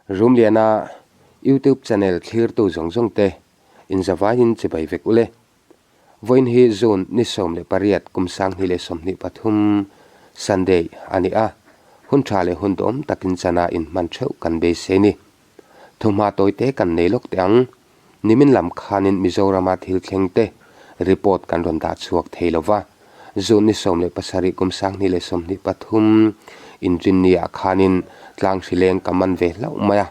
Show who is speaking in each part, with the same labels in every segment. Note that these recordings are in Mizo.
Speaker 1: Rumliana YouTube channel thlirtu zawng zawng te inzavaiin chibai vek ule. Vawiin hi June ni 18 kum 2023 Sunday a ni a, hun tha leh hun duhawm takin chana inhman theuh kan beisei ni. Thuhma tawite kan nei lawk teh ang. Nimin lam khanin Mizorama thil thleng te report kan rawn dah chhuak thei lo va. June ni 17 kum 2023 Inrinni-ah khanin tlang hrileng ka man ve hlauh mai a.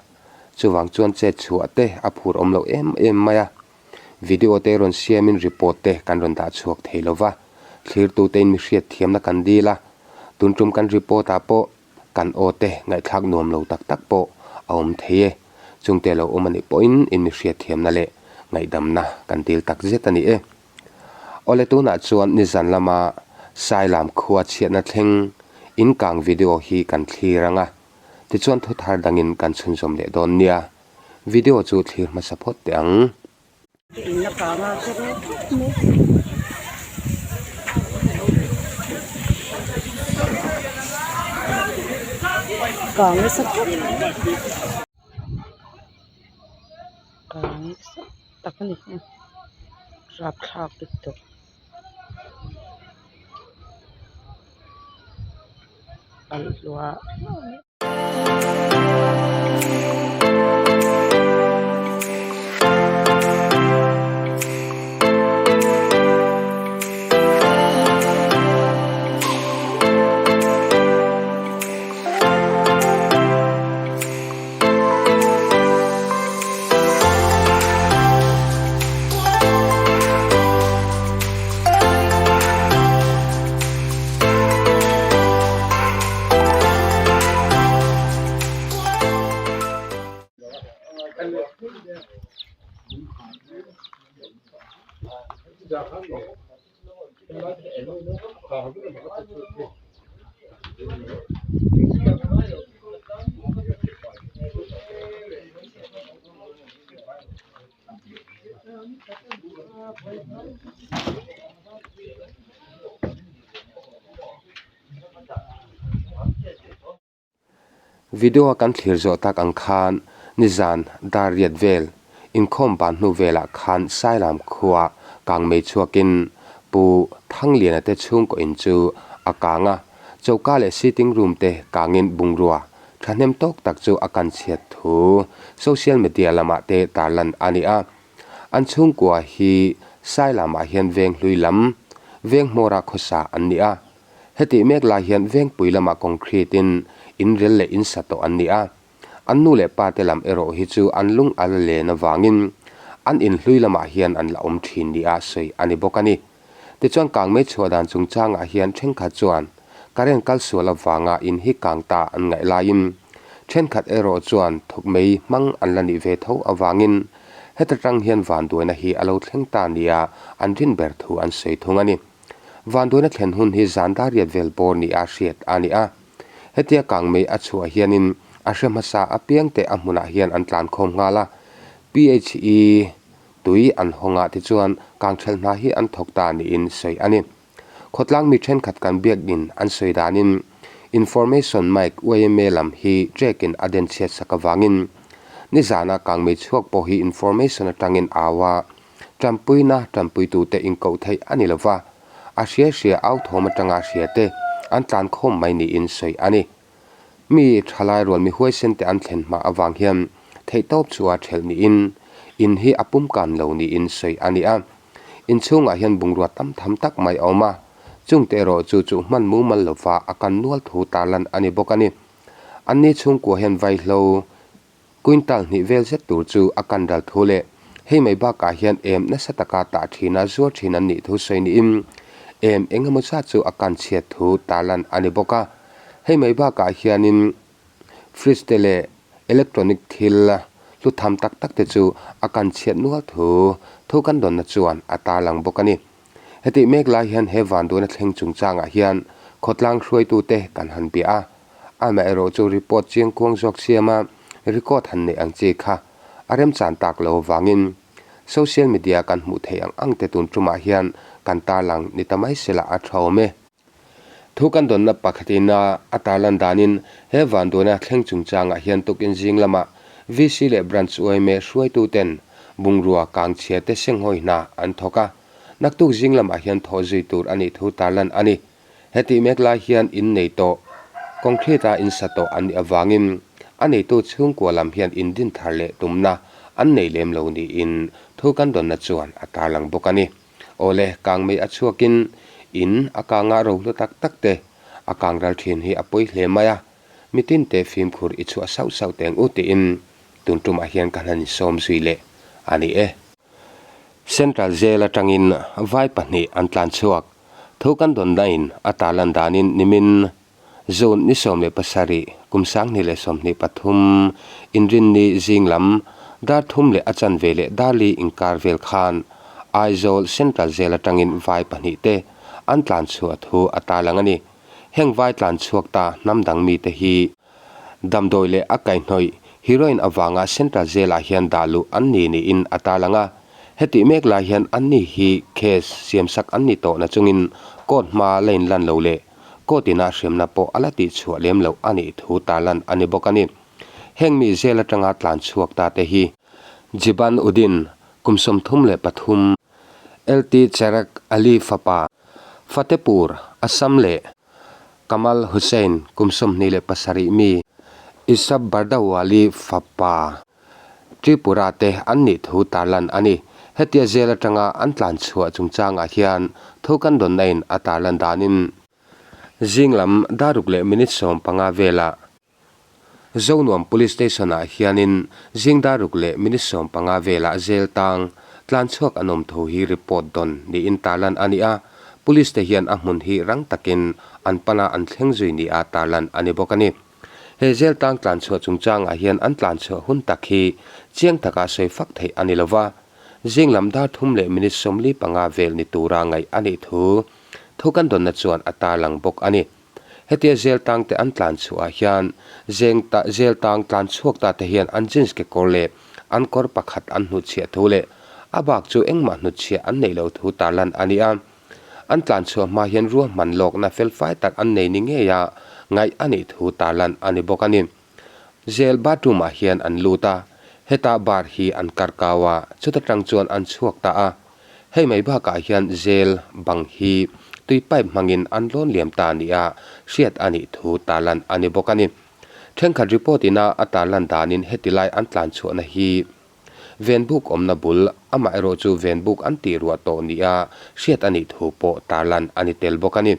Speaker 1: Chuvang chuan chet chhuah te a phur awm lo em em mai a. Video te rawn siamin report te kan rawn dah chhuak thei lo va. Thlirtute in mi hriat thiamna kan dil a. Tun tum kan report ah pawh Kan aw te ngaihthlak nuam lo tak tak pawh a awm thei e. Chungte lo awm a nih pawhin in mi hriatthiamna leh ngaihdamna kan dil tak zet a ni e. Awle tunah chuan nizan lama Sailam khua chhiatna thleng inkang video hi kan thlir ang a, tichuan thuthar dangin kan chhunzawm leh dawn nia. Video chu thlir hmasa phawt teh ang.
Speaker 2: In la kang a kawr khawp mai. Kang nasa khawp kang nasa tak a ni rapthlak lutuk. Alh hluah hluah mai.
Speaker 1: Video a kan thlir zawh tak ang khan nizan dar riat vel inkhawm ban hnu velah khan Sailam khua kang mei chhuakin Pu Thangliana te chhungkaw in chu a kang a, choka leh sitting room te kangin bungrua thahnem tawk tak chu a kan chhiat thu social media lamah te tarlan a ni a. An chhungkua hi Sailamah hian veng hlui lam veng hmawra khawsa an ni a. Hetih mek lai hian vengpui lamah concrete in inrel leh in sa tawh an ni a. An nu leh pa te lam erawh hi chu an lung a la len avangin an inhlui lamah hian an la awm thin nia sawi a ni bawk a ni. Tichuan kangmei chhuah dan chungchangah hian thenkhat chuan current kal sual avanga in hi kang ta an ngaih laiin thenkhat erawh chuan thawkmei hmang an la nih ve tho avangin heta tang hian vanduaina hi a lo thleng ta nia an rin ber thu an sawi thung a ni. Vanduaina thlen hun hi zan dar riat vel bawr nia hriat a ni a. Hetia kangmei a chhuah hianin a hre hmasa apiangte a hmunah hian an tlankhawm nghal a. PHE Tui an hawng ah te chuan kangthelh hna hi an thawk ta niin sawi a ni. Khawtlang mi thenkhat kan biakin an sawi danin Information Mic yma lam hi trek in a den chhiat sak avangin nizana kangmei chhuak pawh hi information atangin au a, tanpuina tanpuitute inkoh theih a ni lova, a hria hria au thawm atanga hria te an tlankhawm mai niin sawi a ni. Mi thalai rual mi huaisen te an thlen hma avang hian theihtawp chu a thelh niin in hi a pum kan lo niin sawi a ni a. Inchhungah hian bungrua tam tham tak mai a awm a, chungte erawh chu chu hman mumal lova a kan nual thu tarlan a ni bawk a ni. Anni chhungkua hian vaihlo Quintal hnih vel zet tur chu a kan ral thu leh hei mai bakah hian em nasa taka tah thina zuar thin an nih thu sawi niin em eng emaw zat chu a kan chhiat thu tarlan a ni bawk a. Hei mai bakah hianin fridge te leh electronic thil hlu tham tak tak te chu a kan chhiat nual thu thu kan dawnna chuan a tarlang bawk a ni. Hetih mek lai hian he vanduaina thleng chungchangah hian khawtlang hruaitute kan han bia a, Amaherawh chu report chiangkuang zawk siama record han neih ang chi kha a remchan tak lo avangin social media kan hmuh theih ang ang te tun tumah hian kan tarlang ni ta mai sela a tha awm e. Thu kan dawnna pakhatin a a tarlan danin he vanduaina thleng chungchangah hian tukin zing lamah. VC leh Branch yma hruaituten bungrua kangchhia te senghawi hna an thawk a, naktuk zing lamah hian thawh zui tur a nih thu tarlan a ni. Hetih mek lai hian in nei tawh, concrete a in sa tawh an nih avangin a neitu chhungkua lam hian in din thar leh tumna an nei lem lo niin thu kan dawnna chuan a tarlang bawk a ni. Awle, kangmei a chhuakin in a kanga rohlu tak tak te a kang ral thin hi a pawi hle mai a, mitin te fimkhur i chhuah sauh sauh teng u tiin tun tumah hian ka hlan insawm zui leh a ni e. Central Jail atangin vai pahnih an tlan chhuak. Thu kan dawn dain a tarlan danin nimin June ni 17 kum 2023 inrinni zing lam dar thum leh a chanve leh dar li inkar vel khan Aizawl Central Jail atangin vai pahnih te an tlan chhuah thu a tarlang a ni. Heng vai tlan chhuak ta hnam dang mite hi Damdawi leh a kaihhnawih heroin avanga Central Jail-ah hian dah luh an ni niin a tarlang a. Hetih mek lai hian anni hi case siamsak an ni tawh nachungin court hma la inlan lo leh court ina hremna pawh a la tihchhuah lem loh a nih thu tarlan a ni bawk a ni. Heng mi jail atanga tlan chhuak ta te hi Jiban Uddin, kum 33, LT Cherag Ali fapa, Fatehpur, Assam leh Kamal Hussain, kum 27 mi, Isab Bardawali fapa, Tripura te an nih thu tarlan a ni. Hetia jail atanga an tlan chhuah chungchangah hian thu kan dawnna in a tarlan danin zing lam daruk leh minute 15 velah Zonuam Police Station ah hianin zing daruk leh minute 15 velah jail tang tlan chhuak an awm tho hi report dawn niin tarlan a ni a, Police te hian a hmun hi rang takin an pana an thleng zui nia tarlan a ni bawk a ni. He jail tang tlan chhuah chungchangah hian an tlan chhuah hun tak hi chiang taka sawi fak theih a ni lova, zing lam dar thum leh minute 45 vel ni tura ngaih a nih thu thu kan dawnna chuan a tarlang bawk a ni. Hetia jail tang te an tlan chhuah ah hian zeng ta jail tang tlan chhuak ta te hian an jeans kekawr leh an kawr pakhat an hnutchhiah thu leh a bak chu engmah hnutchhiah an neih loh thu tarlan a ni a. An tlan chhuah hma hian ruahman lawkna felfai tak an nei ni ngei a ngaih a nih thu tarlan a ni bawk a ni. Jail bathroom ah hian an lut a, heta bar hi an kar kau a, chuta tang chuan an chhuak ta a. Hei mai bakah hian jail bang hi tui pipe hmangin an lawn liam ta nia hriat a nih thu tarlan a ni bawk a ni. Thenkhat report ina a tarlan danin heti lai an tlan chhuahna hi Venbuk awmna bul, amaherawh chu Venbuk an tih ruah tawh nia hriat a nih thu pawh tarlan a ni tel bawk a ni.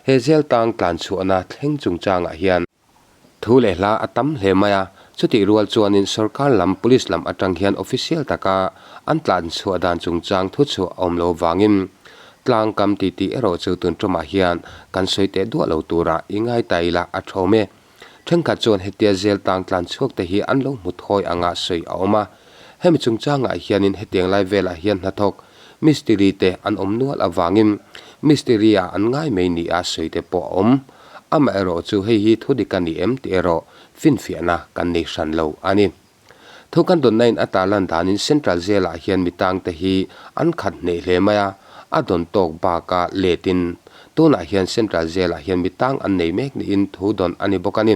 Speaker 1: He jail tang tlan chhuahna thleng chungchangah hian Thu leh hla a tam hle mai a, chutih rual chuanin sorkar lam police lam atang hian official taka an tlan chhuah dan chungchang thu chhuah a awm lo vangin tlang kam titi erawh chu tun tumah hian kan sawi teh duah lo tura i ngai ta ila a thawm e. Thenkhat chuan hetia zel tang tlan chhuak te hi an lo hmu thawi anga sawi a awm a, hemi chungchangah hianin hetiang lai velah hian hnathawk mistiri te an awm nual avangin mistiri ah an ngai mai nia sawi te pawh a awm. Amaherawh chu hei hi thu dik a ni em tih erawh finfiahna kan nei hran lo a ni. Thu kan dawnna in a tarlan danin Central Jail ah hian mi tangte hi an khat hneh hle mai a, a dawn tawk baka letin tunah hian Central Jail ah hian mi tang an nei mek niin thu dawn a ni bawk a ni.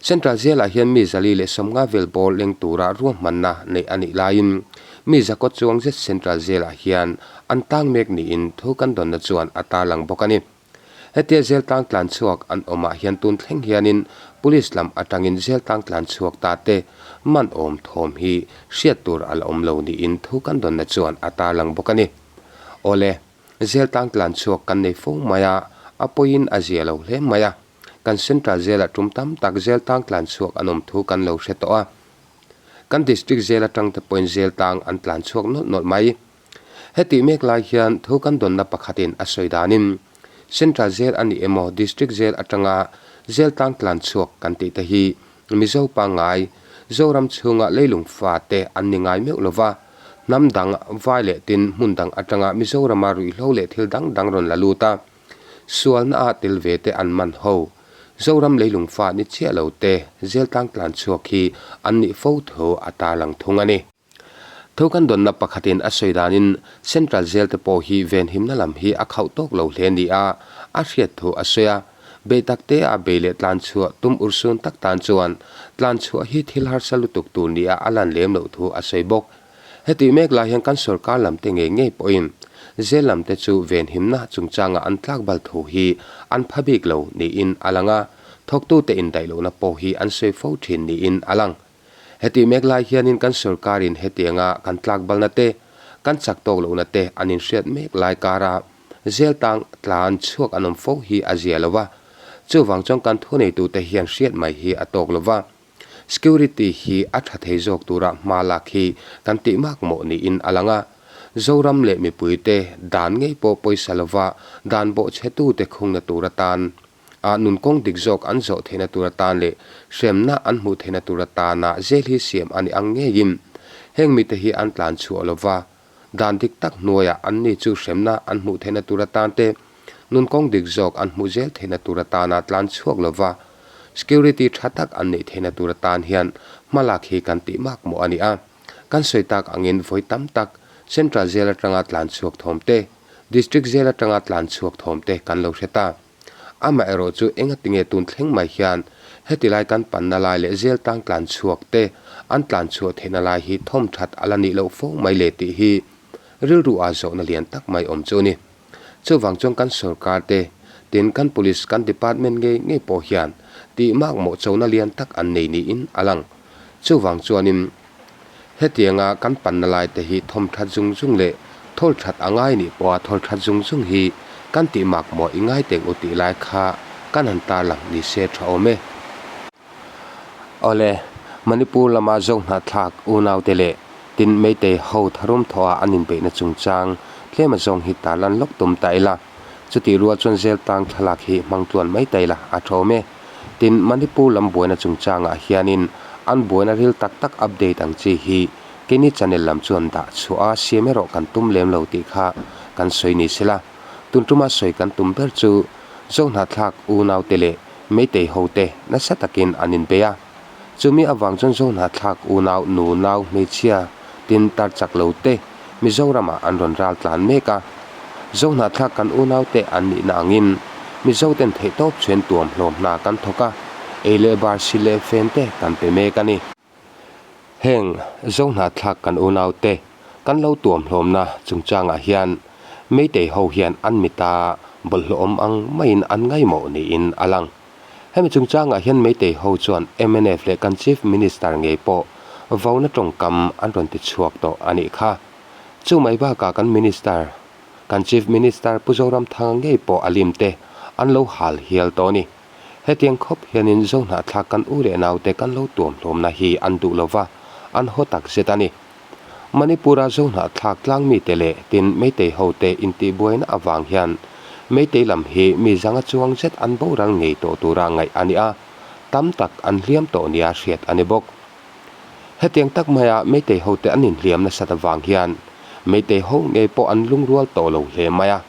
Speaker 1: Central Jail ah hian mi 150 vel bawr leng tura ruahmanna neih a nih laiin mi zakawt chuang zet Central Jail ah hian an tang mek niin thu kan dawnna chuan a tarlang bawk a ni. Hetia zel tlang tlan chhuak an awmah hian tun thleng hianin Police lam atangin zel tlang tlan chhuak ta te man awm thawm hi hriat tur a la awm lo niin thu kan dawnna chuan a tarlang bawk a ni. Awle, zel tlang tlan chhuak kan nei fo mai a, a pawiin a zia lo hle mai a. Kan Central Jail-ah tum tam tak zel tang tlan chhuak an awm thu kan lo hre tawh a. Kan District Jail atang te pawhin zel tang an tlan chhuak nawlh nawlh mai. Hetih mek lai hian thu kan dawnna pakhatin a sawi danin Central Jail a ni emaw District Jail atanga Jail tang tlan chhuak kan tih te hi Mizo pangngai Zoram chhunga leilung fa te an ni ngai meuh lova, hnam dang vai leh tin hmun dang atanga Mizorama ruihhlo leh thil dang dang rawn la lut a, sualna ah tel ve te an man ho. Zoram leilung fa ni chiah lo te Jail tang tlan chhuak hi an nih fo thu a tarlang thung a ni. Thu kan dawnna pakhatin a sawi danin Central Jail te pawh hi venhimna lam hi a khauh tawk lo hle ni a, a hriat thu a sawi a. Bei tak te a bei leh tlan chhuah tum urhsun tak tan chuan tlan chhuah hi thil harsa lutuk tur nia a lan lem loh thu a sawi bawk. Hetih mek lai hian kan sorkar lam te ngei ngei pawhin zel lam te chu venhimna chungchanga an tlak bal thu hi an pha bik lo niin a lang a, thawktute indaih lohna pawh hi an sawi fo thin niin a lang. Hetih mek lai hianin kan sorkarin hetianga kan tlak balna te, kan chak tawk lohna te an inhriat mek lai kara zel tang tlan chhuak an awm fo hi a zia lo va, chuvang chuan kan thuneitute hian hriat mai hi a tawk lo va. Security hi a tha thei zawk tura hma lak hi kan tih mak mawh niin a lang a. Zoram leh mipuite dan ngei pawh pawisa lova dan bawhchhetute khungna tur atan a nun kawng dik zawk an zawh theihna tur atan leh hremna an hmuh theihna tur atana zel hi siam a ni ang ngeiin heng mite hi an tlan chhuah lova dan dik tak hnuaiah anni chu hremna an hmuh theihna tur atan te nun kawng dik zawk an hmuh zel theihna tur atana tlan chhuak lova security tha tak an neih theihna tur atan hian hmalak hi kan tih mak mawh a ni a. Kan sawi tak angin vawi tam tak Central Jail atanga tlan chhuak thawm te, District Jail atanga tlan chhuak thawm te kan lo hre ta. Amaherawh chu engatinge tun thleng mai hian heti lai kan panna lai leh jail tang tlan chhuak te an tlan chhuah theihna lai hi thawm that a la nih loh fo mai le tih hi rilru ah zawhna lian tak mai awm chu a ni. Chuvang chuan kan sorkar te, tin kan police kan department ngei ngei pawh hian tih mak mawh chona lian tak an nei niin a lang. Chuvang chuanin hetianga kan panna lai te hi thawm that zung zung leh thawl that a ngai nih pawha thawl that zung zung hi kan tih mak mawh i ngai teng u tih lai kha kan han tarlang ni se tha awm e. Awle, Manipur lama Zohnahthlak unaute leh tin Meitei ho tharum thawha an inbeihna chungchang tlem a zawng hi tarlan lawk tum ta ila. Chutih rual chuan zel tang thlalak hi hmang tluan mai ta ila a tha awm e. Tin, Manipur lam buaina chungchangah hianin an buaina ril tak tak update ang chi hi keini channel lam chuan dah chhuah a siam erawh kan tum lem lo tih kha kan sawi ni sela. Tun tuma sawi kan tum ber chu Zohnahthlak unaute leh Meitei hote nasa takin an inbei a. Chumi avang chuan Zohnahthlak unau, nu, nau, hmeichhia, tin tar chak lo te Mizoramah an rawn ral tlan mek a. Zohnahthlak kan unaute an nihna angin Mizoten theihtawp chhen tuam hlawm hna kan thawk a, ei leh bar si leh fen te kan pe mek a ni. Heng Zohnahthlak kan unaute kan lo tuam hlawmna chungchangah hian Meitei ho hian an mita bawlhhlawh awm ang maiin an ngaimawh niin a lang. Hemi chungchangah hian Meitei ho chuan mnf leh kan Chief Minister ngei pawh vauna tawngkam an rawn ti chhuak tawh a nih kha. Chu mai bakah kan Minister, kan Chief Minister Pu Zoramthanga ngei pawh a lim te an lo hal hial tawh a ni. Hetiang khawp hianin Zohnahthlak kan u leh naute kan lo tuam hlawmna hi an duh lova, an haw tak zet a ni. Manipur-a Zohnahthlak tlangmite leh tin Meitei hote intihbuaina avang hian Meitei lam hi mi zanga chuang zet an boral ngei tawh tura ngaih a ni a, tam tak an hliam tawh nia hriat a ni bawk. Hetiang tak maia Meitei hote an inhliam nasat avang hian Meitei ho ngei pawh an lungrual tawh lo hle mai a.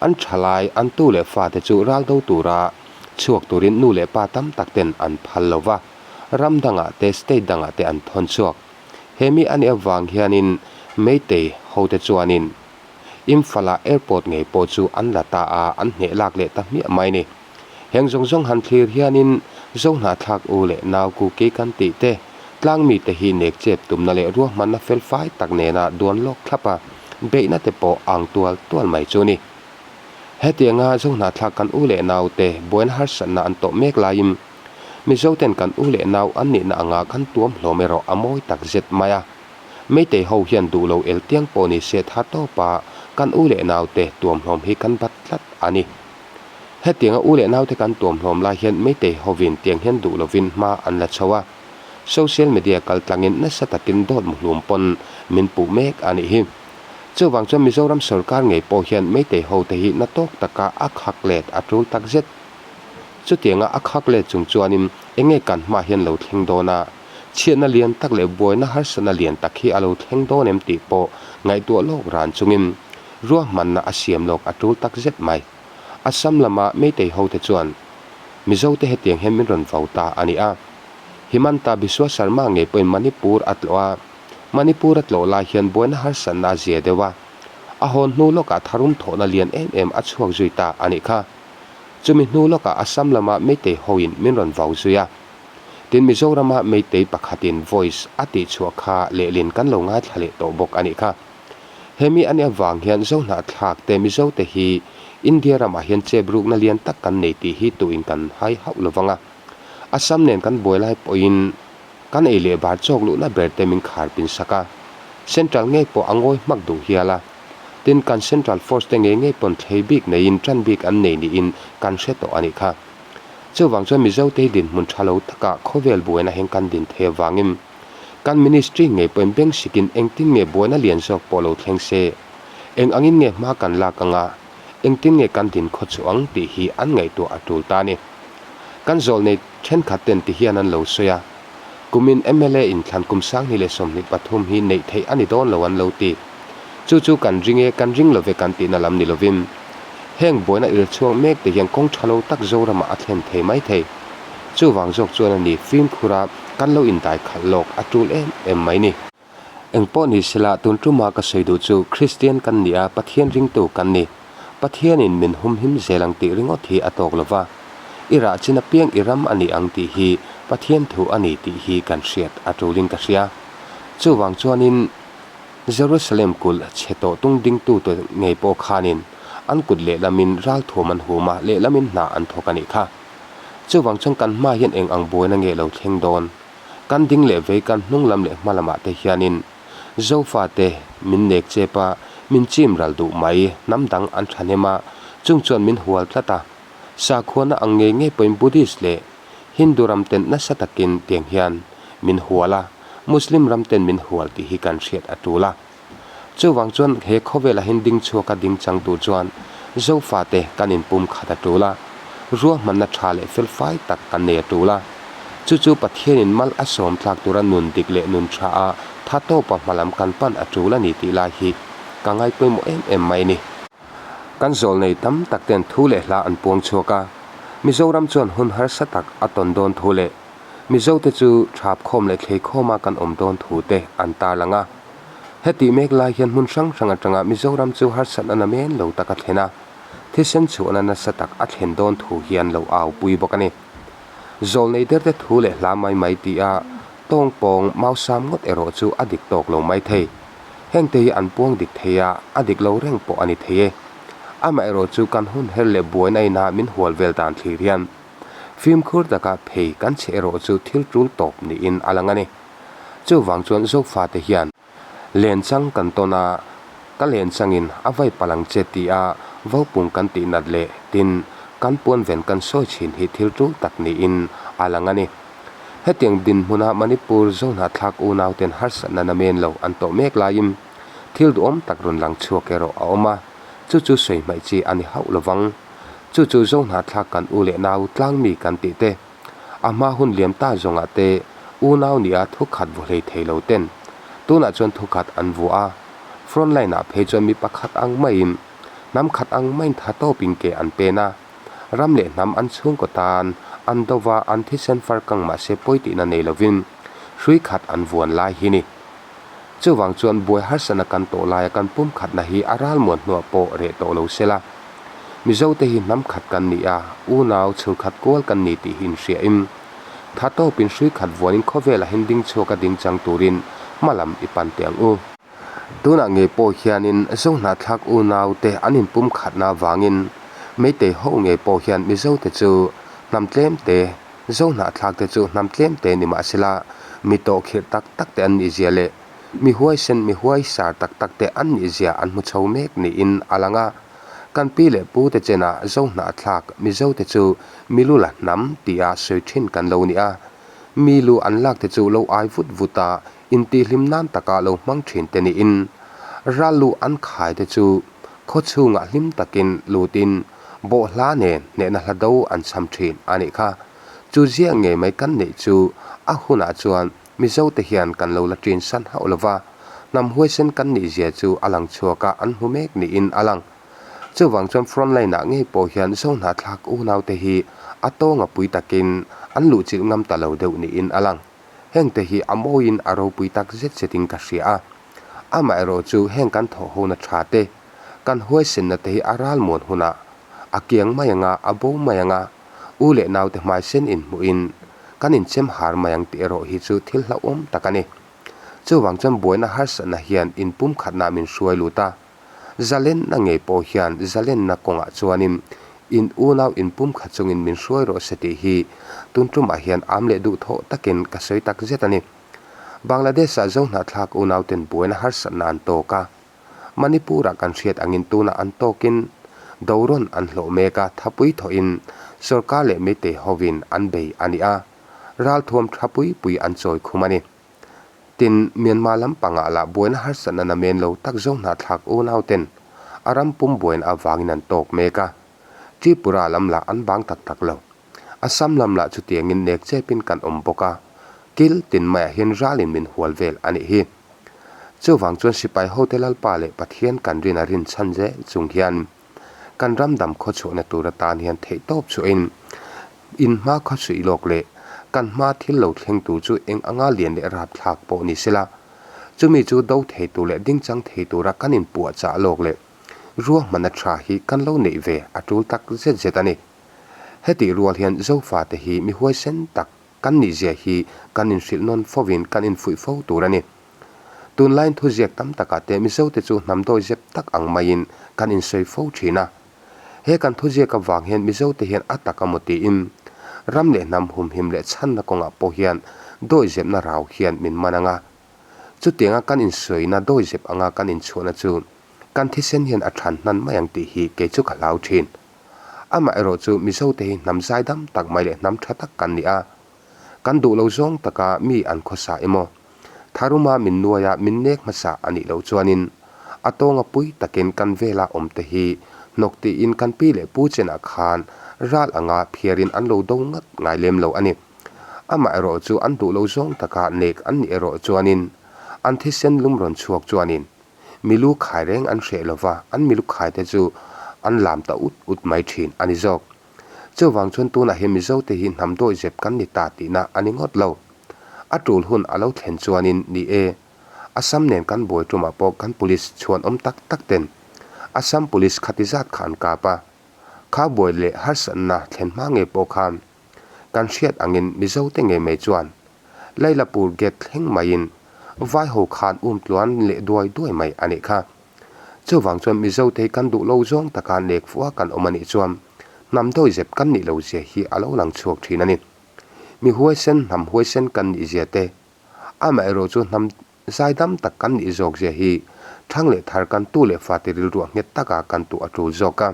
Speaker 1: An thalai, an tu leh fate chu ral do tura chhuak turin nu leh pa tam tak ten an phal lo va, ram dangah te state dangah te an thawn chhuak. He mi a nih avang hianin Meitei hote chuanin Imphal-ah airport ngei pawh chu an la ta a, an hneh lak leh ta hmiah mai ni. Heng zawng zawng han thlir hianin Zohnahthlak u leh nau kuki kan tih te, tlang mite hi nek chep tumna leh ruahmanna felfai tak nena duan lawk thlap a, beihna te pawh ang tual tual mai chu a ni. Hetianga Zohnahthlak kan u leh naute buaina harsatna an tawh mek laiin Mizoten kan u leh nau an nihna anga kan tuam hlawm erawh a mawi tak zet mai a. Meitei ho hian duh lo el tiang pawh ni se tha tawp a, kan u leh naute tuam hlawm hi kan bat tlat a ni. Hetianga u leh naute kan tuam hlawm lai hian Meitei hovin tiang hian duh lovin hma an la chho a. Social media kal tlangin nasa takin dawt muhlum pawn min puh mek a nih hi. Chuvang chuan Mizoram sorkar ngei pawh hian Meitei hote hi na tawk taka a khak let a tul tak zet. Chutianga a khak let chung chuanin enge kan hmah hian lo thleng dawn a, chhiatna lian tak leh buaina harsatna lian tak hi a lo thleng dawn em tih pawh ngaihtuah lawk ran chungin ruahmanna a siam lawk a tul tak zet mai. Assam lama Meitei hote chuan Mizote hetiang hian min rawn vau ta a ni a. Himanta Biswa Sarma ngei pawhin Manipur a tlawh a, Manipur a tlawh lai hian buaina harsatna a zia deuh a, a hawn hnu lawkah tharum thawhna lian em em a chhuak zui ta a nih kha. Chumi hnu lawkah Assam lama Meitei hoin min rawn vau zui a. Tin, Mizorama Meitei pakhatin voice a tihchhuah kha lehlin kan lo ngaithla leh tawh bawk a nih kha. Hemi a nih avang hian Zohnahthlak te Mizote hi India ramah hian chep rukna lian tak kan nei tih hi tuin kan hai hauh lo vang a. Assam nen kan buai lai pawhin kan ei leh bar chawk luhna ber te min khar pin sak a. Central ngei pawh a ngawi hmak duh hial a. Tin, kan Central Force te ngei ngei pawn thlei bik neiin tan bik an nei niin kan hre tawh a nih kha. Chuvang chuan Mizote hi dinhmun tha lo takah khawvel buaina heng kan din thei avangin kan Ministry ngei pawhin beng sikin engtin nge buaina lian zawk pawh lo thleng se, eng angin nge hma kan lak anga, engtin nge kan din khaw chu ang tih hi an ngaihtuah a tul ta a ni. Kan zawlnei thenkhat ten ti hian an lo sawi a, kumin mla inthlan kum 2023 hi neih theih a ni dawn lo an lo ti. Chu chu kan ring e, kan ring love kan tihna lam ni lovin, heng buaina irchhuak mek te hian kawng tha lo tak Zoramah a thlen thei mai thei. Chuvang zawk chuan a ni fimkhura kan lo indai khalh lawk a tul em em mai ni. Engpawh ni sela tun tuma ka sawi duh chu Kristian kan ni a, Pathian ringtu kan ni. Pathianin min humhim zel ang tih ringawt hi a tawk lo va, i rah chin apiang i ram a ni ang tih hi Pathian thu a ni tih hi kan hriat a tulin ka hria. Chuvang chuanin Jerusalem kulh chhe tawh tung dingtute ngei pawh khanin an kut lehlamin ralthuam an hum a, lehlamin hna an thawk a nih kha. Chuvang chuan kan hma hian eng ang buaina nge lo thleng dawn? Kan ding leh vei kan hnung lam leh hma lamah te hianin Zofate min nek chep a, min chim ral duh mai, hnam dang an thahnem a, chung chuan min hual tlat a. Sakhuana ang ngei ngei pawhin Buddhist leh Hindu ram ten nasa takin tiang hian min hual a, Muslim ram ten min hual tih hi kan hriat a tul a. Chuvang chuan he khawvelah hian ding chhuaka ding chang tur chuan Zofate kan inpum khat a tul a, ruahmanna tha leh felfai tak kan nei a tul a. Chu chu Pathianin mal a sawm tlak tura nun dik leh nun tha a tha tawpa hmalam kan pan a tul a ni tih lai hi ka ngai pawimawh em em mai a ni. Kan zawlnei tam tak ten thu leh hla an puang chhuak a, Mizoram chuan hun harsa tak a tawn dawn thu leh Mizote chu thapkhawm leh thleikhawma kan awm dawn thu te an tarlang a. Hetih mek lai hian hmun hrang hrang atanga Mizoram chu harsatna namen lo tak a thlen a, thisen chhuahna nasa tak a thlen dawn thu hian lo au pui bawk a ni. Zawlnei derte thu leh hla mai mai tih a tawng pawng mausam ngawt erawh chu a dik tawk lo mai thei. Hengte hi an puang dik thei a, a dik lo reng pawh a ni thei e. Amaherawh chu kan hun her leh buaina ina min hual vel dan thlir hian fimkhur taka phei kan chhe erawh chu thil tul tawp niin a lang a ni. Chuvang chuan Zofate hian lenchang kan tawn a, ka lenchangin a vai palh ang che tia vopung kan tih nat leh tin kan puanven kan sawi thin hi thil tul tak niin a lang a ni. Hetiang dinhmuna Manipur Zohnahthlak unauten harsatna namen lo an tawh mek laiin thil duhawm tak rawn lang chhuak erawh a awm a, chu chu sawi hmaih chi a ni hauh lovang. Chu chu Zohnahthlak kan u leh nau tlangmi kan tih te, A hma hun liam ta zawngah te unau nia thukhat vaw hlei thei lo ten tunah chuan thukhat an vuah a, front line ah phei chuan mi pakhat ang maiin hnam khat ang maiin tha tawpin ke an pen a, ram leh hnam an chhungkaw tan an do va an thisen far kang mahse pawi tihna nei lovin hrui khat an vuan lai hi ni. Chuvang chuan buai harsatna kan tawh laia kan pumkhatna hi a ralmuan hnuah pawh reh tawh lo sela. Mizote hi hnam khat kan ni a, unau chhungkhat kual kan ni tih hi inhriain, tha tawpin hrui khat vuanin khawvelah hian ding chhuaka ding chang turin hma lam i pan teh ang u. Tunah ngei pawh hianin Zohnahthlak unaute an inpumkhatna avangin Meitei ho ngei pawh hian Mizote chu hnam tlemte, Zohnahthlakte chu hnam tlemte ni mahsela mi tawhkhirh tak takte an nihzia leh Mi huaisen, mi huaisar tak tak te an nihzia an hmu chho mek niin a lang a. Kan pi leh pu te chenah Zohnahthlak Mizo te chu mi lu la hnam tia sawi thin kan lo ni a. Mi lu an lak te chu lo ai vut vut a, intihhlim nan taka lo hmang thin te niin ral lu an khai te chu khaw chhungah hlim takin lutin bawhhla nen hnehna hla do an cham thin a nih kha. Chu ziah ngei mai kan neih chu a hunah chuan Mizote hian kan lo la ṭin san hauh lo va, hnam huaisen kan nih zia chu a lang chhuak a, an hmu mek niin a lang. Chuvang chuan front line ah ngei pawh hian Zohnahthlak unaute hi a tawnga pui takin an luhchilh ngam ta lo deuh niin a lang. Hengte hi a mawiin a ropui tak zet zetin ka hria a. Amaherawhchu heng kan thawhhona tha te, kan huaisenna te hi a ralmuan hunah. A kiang mai ang a, a bo mai ang a, u leh naute hmaisen inhmuhin kan inchem har mai ang tih erawh hi chu thil hlauhawm tak a ni. Chuvang chuan buaina harsatna hian inpumkhatna min hruai lut a, zalenna ngei pawh hian zalenna kawngah chuanin in unau inpumkhat chungin min hruai rawh se tih hi tun tumah hian am leh duhthawh takin ka sawi tak zet a ni. Bangladesh-ah Zohnahthlak unauten buaina harsatna an tawk a, Manipur-ah kan hriat angin tunah an tawkin dorawn an hlawh mek a, thapui thawhin sorkar leh Meitei hovin an bei a ni a, ralthuam tha pui pui an chawi khum a ni. Tin, Myanmar lampangah lah buaina harsatna namen lo tak Zohnahthlak unauten a ram pum buaina avangin an tawk mek a, Tripura lam lah an bang tak tak lo. Assam lam lah chutiangin nek chepin kan awm bawk a, kil tin maiah hian ralin min hual vel a nih hi. Chuvang chuan sipai hote Lalpa leh Pathian kan rin a rin chhan zel chung hian kan ram dam khawchhuahna tur atan hian theihtawp chhuahin in hma khawchhuih lawk leh kan hma thil lo thleng tur chu eng anga lian leh rapthlak pawh ni sela, chumi chu do thei tur leh dingchang thei tura kan inpuahchah lawk leh ruahmanna tha hi kan lo neih ve a tul tak zet zet a ni. Hetih rual hian Zofate hi mi huaisen tak kan nihzia hi kan inhrilh nawn fovin kan infuih fo tur a ni. Tunlaiin thuziak tam takah te Mizote chu hnam dawi zep tak ang maiin kan insawi fo thin a. He kan thuziak avang hian Mizote hian a tak amaw tiin ram leh hnam humhim leh chhanna kawngah pawh hian dawi zepna rau hian min man ang a. Chutianga kan insawina dawi zep anga kan inchhuahna chu kan thisen hian a than hnan mai ang tih hi kei chu ka hlau thin. Amaherawh chu Mizote hi hnam zaidam tak mai leh hnam tha tak kan ni a. Kan duh lo zawng taka mi an khawsa emaw, tharuma min nuaia min nek hmasa a nih loh chuanin a tawnga pui takin kan vela awmte hi hnawk tiin kan pi leh pu chenah khan ral anga phiarin an lo do ngat ngai lem lo a ni. Amaherawh chu an duh lo zawng taka nek an nih erawh chuanin an thisen lum rawn chhuak chuanin Milu khai reng an hreh lova, an milu khaite chu an lam ta ut ut mai thin a ni zawk. Chuvang chuan tunah hian Mizote hi hnam dawi zep kan ni ta tihna a ni ngawt lo. A tul hun a lo thlen chuanin ni e, Assam nen kan buai tumah pawh kan police chhuan awm tak tak ten Assam police khati zat kha an kap a. Kha buai leh harsatna thlen hma ngei pawh khan kan hriat angin Mizote ngei mai chuan Lailapur gate thleng maiin vai ho khan um tluan leh duai duai mai a nih kha. Chuvang chuan Mizote hi kan duh lo zawng taka nek fuh a kan awm a nih chuan hnam dawi zep kan nih lo zia hi a lo lang chhuak thin a ni. Mi huaisen hnam huaisen kan nih zia te, amaherawh chu hnam zaidam tak kan nih zawk zia hi thang leh thar kan tu leh fate rilruah nghet taka kan tuh a tul zawk a.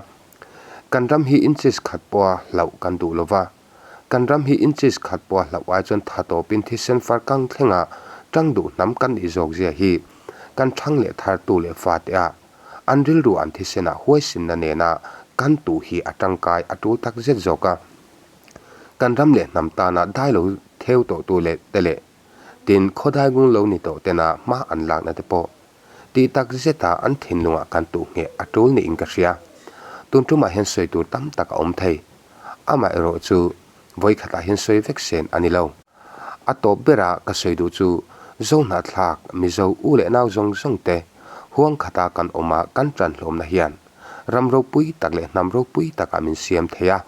Speaker 1: Kan ram hi inches khat pawha hlauh kan duh lova. Kan ram hi inches khat pawha hlauh ai chuan tha tawpin thisen far kang thlenga tang duh hnam kan nih zawk zia hi kan thang leh thar tu leh fate ah an rilru an thisen ah huaisinna nena kan tuh hi a tangkai a tul tak zet zawk a. Kan ram leh hnam tana dai lo theu tawh tu leh te leh tin khawdai ngung lo ni tawh tena hma an lakna te pawh tih tak zeta an thinlungah kan tuh ngheh a tul niin ka hria. Tun tumah hian sawi tur tam tak a awm thei. Amaherawh chu vawikhatah hian sawi vek sen a ni lo. A tawp bera ka sawi duh chu Zohnahthlak, Mizo u leh nau zawng zawng te huang khata kan awma kan tan hlawmna hian ram ropui tak leh hnam ropui takah min siam thei a.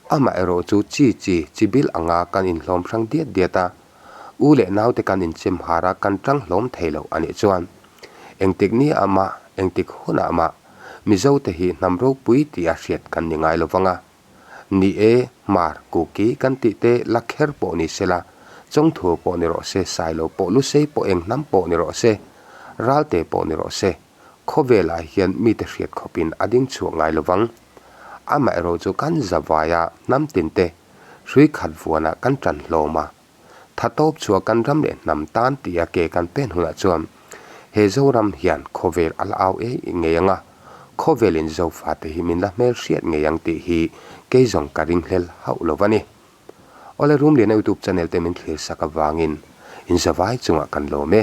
Speaker 1: Amaherawh chu chi chi, chi bil anga kan inhlawm hrang diat diat a, u leh naute kan inchem har a kan tang hlawm thei lo a nih chuan engtik ni ah mah, engtik hunah mah Mizote hi hnam ropui tih a hriat kan ni ngai lovang a. Ni e, Hmar, Kuki kan tih te la kher pawh ni sela, Chawngthur pawh ni rawh se, Sailo pawh, Lusei pawh eng hnam pawh ni rawh se, Ralte pawh ni rawh se, khawvelah hian mite hriat khawpin a ding chhuak ngai lovang. Amaherawh chu kan zavaia hnam tinte hrui khat vuanah kan tan hlawm a. Tha tawp chhuah kan ram leh hnam tan tia ke kan pen hunah chuan he Zoram hian khawvel a la au ei ngei ang a, khawvelin Zofate hi min la hmel hriat ngei ang tih hi kei zawng ka ringhlel hauh lo va ni. Awle Rumliana YouTube channel te min thlir sak avangin inzavai chungah kan lawm e.